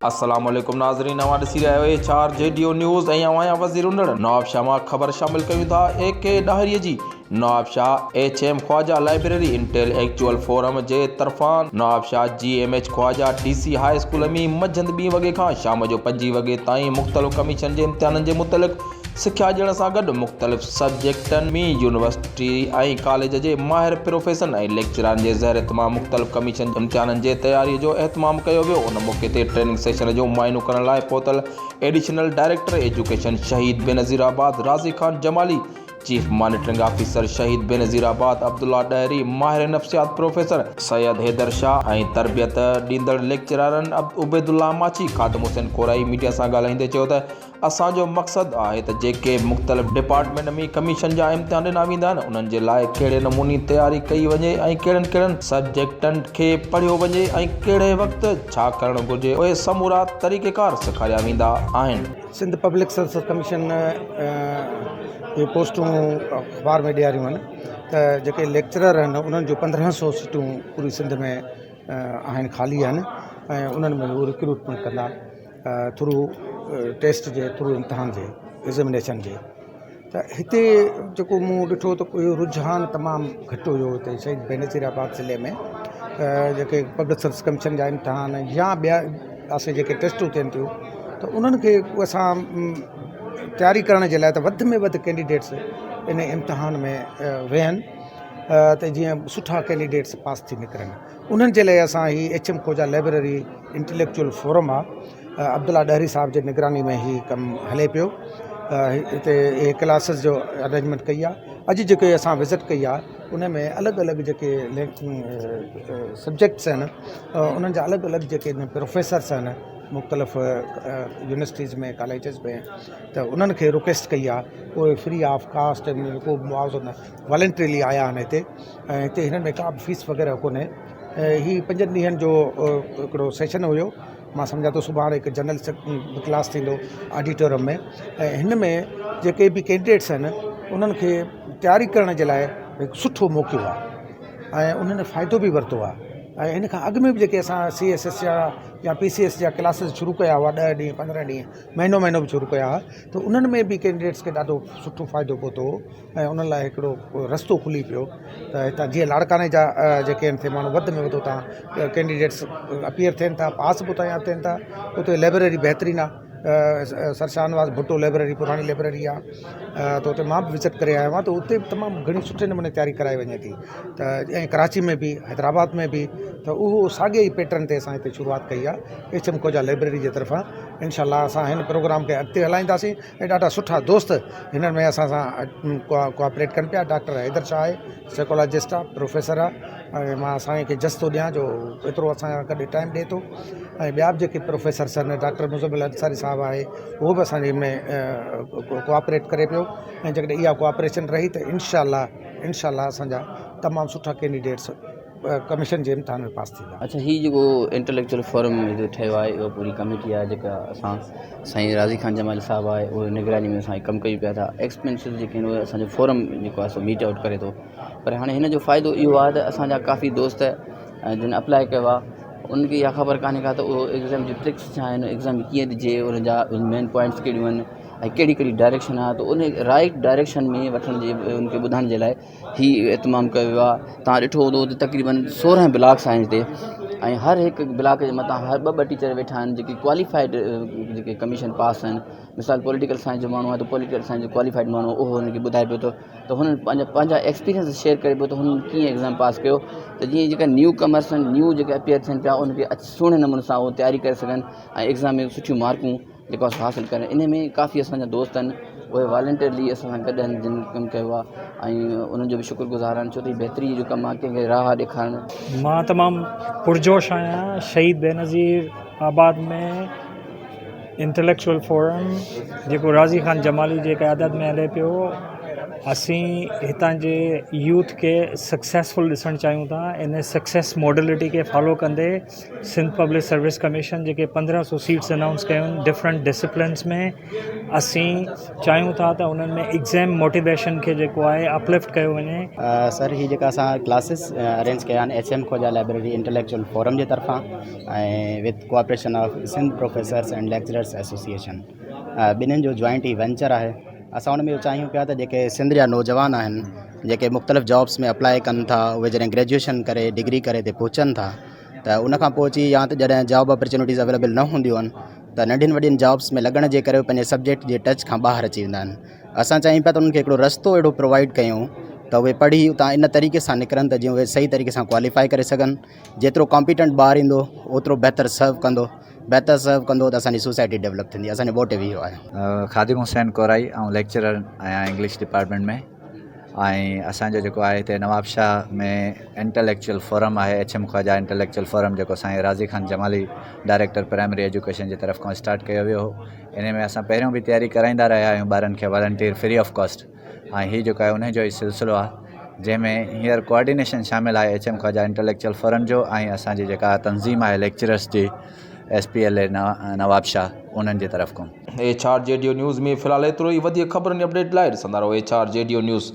السلام عليڪم ناظرين اوهان ڏسي رهيا آهيو H R G D O news ۽ اوهان جا وزير هوندڙ نوابشاهه مان خبر شامل ڪيون ٿا اي ڪي ڏاهري جي Nawabshah H M Khawaja library intellectual forum جي طرفان Nawabshah G M H Khawaja D C high school ۾ منجهند ٻين وڳي کان شام جو پنجين وڳي تائين مختلف ڪميشن جي امتحانن جي متعلق سکيا ڏيڻ سان گڏ مختلف سبجيڪٽن ۾ يونيورسٽي ۽ ڪاليج جي ماهر پروفيسرن ۽ ليڪچرارن جي زير اهتمام مختلف ڪميشن جي امتحانن جي تياري جو اهتمام ڪيو ويو ان موقعي تي ٽريننگ سيشن جو معائنو ڪرڻ لاء پهتل ايڊيشنل ڊائريڪٽر ايجوڪيشن شهيد Benazirabad Razi Khan Jamali, chief monitoring officer Shaheed Benazirabad Abdullah Dahri, ماهر نفسيات پروفيسر سيد حيدر شاهه ۽ تربيت ڏيندڙ ليڪچرارن عبيدالله ماڇي، خادم حسين ڪورائي ميڊيا سان ڳالهائيندي چيو ته اسان جو مقصد آهي ته جيڪي مختلف ڊپارٽمينٽ ۾ ڪميشن جا امتحان ڏنا ويندا آهن انهن جي لاء ڪهڙي نموني تياري ڪئي وڃي ۽ ڪهڙن ڪهڙن سبجيڪٽن کي پڙهيو وڃي ۽ ڪهڙي وقت ڇا ڪرڻ گهرجي اهي سمورا طريقيڪار سيکاريا ويندا آهن. سنڌ پبلڪ سروس ڪميشن جون پوسٽون اخبار ۾ ڏياريون آهن ته جيڪي ليڪچرر آهن انهن جون پندرهن سو سيٽون پوري سنڌ ۾ آهن خالي آهن ۽ انهن ۾ هو رڪروٽمينٽ ڪندا. ٿرو ٽيسٽ جي ٿرو امتحان جي ايگزامينيشن جي ته هتي جيڪو مون ڏٺو ته اهو رجحان تمام گهٽ هيو هتي شهيد بينظير آباد ضلعي ۾ ته جيڪي پبلڪ سروس ڪميشن جا امتحان يا ٻيا پاسي جيڪي ٽيسٽون ٿين ٿيون ته انهن کي اسان تياري ڪرڻ جي لاء ته وڌ ۾ وڌ ڪينڊيڊيٽس ان امتحان ۾ ويهن ته جيئن سٺا ڪينڊيڊيٽس پاس ٿي نڪرن انهن جي لاء اسان هي H M Khoja library intellectual forum آ عبدالله ڏهري صاحب جي نگراني ۾ هي ڪم هلي پيو هتي اهي ڪلاسز جو ارينجمينٽ ڪئي آ اڄ جيڪي اسان وزٽ ڪئي آ ان ۾ الڳ الڳ جيڪي سبجيڪٽس آهن انهن جا الڳ الڳ جيڪي پروفيسرس آهن مختلف يونيورسٽيز ۾ ڪاليجز ۾ ته انهن کي رڪويسٽ ڪئي آ اهي فري آف ڪاسٽ ڪو به معاوضو نه والنٽريلي آيا آهن هتي ۽ هتي هنن ۾ ڪا به فيس وغيره ڪونهي ۽ هي پنجن ڏينهن جو هڪڙو سيشن هيو مان سمجهان ٿو سڀاڻي هڪ جنرل ڪلاس ٿيندو آڊيٽوريم ۾ ۽ هن ۾ جيڪي به ڪينڊيڊيٽس آهن انهن کي تياري ڪرڻ جي لاء هڪ سٺو موقعو آهي ۽ انهن فائدو به ورتو آهي ۽ هن کان اڳ ۾ به جيڪي اسان سي ايس ايس جا يا پي سي ايس جا ڪلاسز شروع ڪيا هئا ڏهه ڏينهن پندرهن ڏينهن مهينو مهينو به شروع ڪيا هئا ته انهن ۾ به ڪينڊيڊيٽس کي ڏاڍو سٺو فائدو پهتو هو ۽ انهن لاء هڪڙو رستو کلي پيو ته هتان جيئن لاڙڪاڻي جا جيڪي آهن سي ماڻهو وڌ ۾ وڌ اتان ڪينڊيڊيٽس اپيئر ٿين ٿا پاس به اتان جا ٿين ٿا اتي لائبريري بهترين آهي سر شاهنواز ڀٽو لائبريري پراڻي لائبريري آهي ته اتي مان به وزٽ ڪري آيو آهيان ته اتي به تمام گهڻي سٺي نموني تياري ڪرائي وڃي ٿي ته ۽ ڪراچي ۾ به حيدرآباد ۾ به ته اهو ساڳي ئي پيٽرن تي اسان هتي شروعات ڪئي آهي ايڇ ايم کوجا لائبريري جي طرفان انشاء الله اسان هن پروگرام کي اڳتي هلائينداسين ۽ ڏاڍا سٺا دوست هنن ۾ اسان سان ڪوآپريٽ ڪن پيا ڊاڪٽر حيدر شاهه آهي سائيڪالاجسٽ آهي پروفيسر آهي ۽ مان سائين کي جس ٿو ڏيان جو ايترو اسان سان گڏ ٽائيم ڏئي ٿو ۽ ٻيا به جيڪي پروفيسرس آهن ڊاڪٽر مزمل انصاري صاحب آهي اهو به اسان جي ۾ ڪوآپريٽ ڪري پيو ۽ جيڪڏهن اها ڪوآپريشن رهي ته انشاء الله انشاء الله اسان جا تمام سٺا ڪينڊيڊيٽس ڪميشن جي امتحان ۾ پاس ٿيندا. اڇا هي جيڪو انٽليڪچوئل فورم هتي ٺهيو آهي اها پوري ڪميٽي آهي جيڪا اسان سائين راضي خان جمالي صاحب آهي اهو نگراني ۾ اسان ڪم ڪيون پيا ٿا ايڪسپينسز جيڪي آهن اهي اسانجو فورم جيڪو آهي سو ميٽ آئوٽ ڪري ٿو پر هاڻي هن جو فائدو اهو آهي ته اسانجا ڪافي دوست جن اپلائي ڪيو آهي انهن کي اها خبر ڪانهي ڪا ته اهو ايگزام جون ٽرڪس ڇا آهن ايگزام ڪيئن ڏجي ان جا مين پوائنٽس ڪهڙيون آهن ۽ ڪهڙي ڪهڙي ڊائريڪشن آهي ته ان رائٽ ڊائريڪشن ۾ وٺڻ جي ان کي ٻڌائڻ جي لاء هي اهتمام ڪيو ويو آهي توهان ڏٺو هوندو ته تقريبن سورهن بلاڪس آهن هتي ۽ هر هڪ بلاڪ جي مٿان هر ٻه ٻه ٽيچر ويٺا آهن جيڪي ڪواليفائيڊ جيڪي ڪميشن پاس آهن مثال پوليٽيڪل سائنس جو ماڻهو آهي ته پوليٽيڪل سائنس جو ڪواليفائيڊ ماڻهو اهو هن کي ٻڌائي پيو ٿو ته هنن پنهنجا پنهنجا ايڪسپيرينس شيئر ڪري پيو ته هنن ڪيئن ايگزام پاس ڪيو ته جيئن جيڪا نيو ڪمرس آهن نيو جيڪا اپيئر ٿين پيا ان کي سهڻي نموني سان اهو تياري ڪري سگهن ۽ ايگزام ۾ سٺيون مارڪون جيڪو اسان حاصل ڪري انهي ۾ ڪافي اسان جا دوست آهن اهي والنٽيرلي اسان سان گڏ آهن جن ڪم ڪيو آهي ۽ انهن جو به شڪر گذار آهن ڇو ته هي بهتري جو ڪم آهي ڪنهن کي راهه ڏيکارڻ. مان تمام پرجوش آهيان شهيد بينظير آباد ۾ انٽليڪچوئل فورم جيڪو راضي خان جمالي جي قيادت ۾ هلي پيو. اسين هتان جي يوٿ کي سڪسيسفل ڏسڻ چاهيون ٿا ان سڪسيس ماڊلٽي کي فالو ڪندي سنڌ پبلڪ سروس ڪميشن جيڪي پندرهن سو سيٽس انائونس ڪيون آهن ڊفرنٽ ڊسپلنس ۾ اسين چاهيون ٿا ته انهن ۾ ايگزام موٽيويشن کي جيڪو آهي اپلفٽ ڪيو وڃي. سر هي جيڪا اسان ڪلاسز ارينج ڪيا آهن H M Khawaja library intellectual forum جي طرفان ۽ with cooperation of Sindh professors and lecturers association ٻنهين جو جوائنٽ هي وينچر آهي اسان ان ۾ اهو چاهيون پيا ته جيڪي سنڌ جا نوجوان آهن جيڪي مختلف جابس ۾ اپلائي ڪن ٿا اهي جڏهن گريجوئيشن ڪري ڊگري ڪري هتي پهچن ٿا ته ان کان پوء اچي يا ته جڏهن جاب اپرچونيٽيز اويليبل نه هونديون آهن ته ننڍين وڏين جابس ۾ لڳڻ جي ڪري پنهنجي سبجيڪٽ جي ٽچ کان ٻاهر اچي ويندا آهن اسان چاهيون پيا ته انهن کي هڪڙو رستو اهڙو پرووائيڊ ڪيون ته اهي پڙهي اتان ان طريقي سان نڪرن ته جيئن اهي صحيح طريقي سان ڪواليفائي ڪري سگهن جيترو ڪامپيٽنٽ ٻار ايندو اوترو بهتر سرو ڪندو بهتر سرو ڪندو ته اسانجي سوسائٽي ڊولپ ٿيندي اسانجو موٽو اهو آهي. خادم حسين ڪورائي آئون ليڪچرر آهيان انگلش ڊپارٽمينٽ ۾ ۽ اسان جو جيڪو آهي هتي نوابشاهه ۾ انٽليڪچوئل فورم آهي H M Khawaja intellectual forum جيڪو سائين Razi Khan Jamali director primary education جي طرف کان اسٽارٽ ڪيو ويو هو ان ۾ اسان پهريون به تياري ڪرائيندا رهيا آهيون ٻارن کي والنٽيئر فري آف ڪاسٽ ۽ هي جيڪو آهي ان جو ئي سلسلو آهي جنهن ۾ هينئر ڪوآرڊينيشن شامل آهي H M Khawaja intellectual forum جو ۽ اسان جي جيڪا تنظيم آهي ليڪچررس جي S P L A Nawabshah انهن جي طرف کان. H R G D O news ۾ في الحال ايترو ئي وڌيڪ خبرن ۽ اپڊيٽ لاء ڏسندا رهو H R G D O news.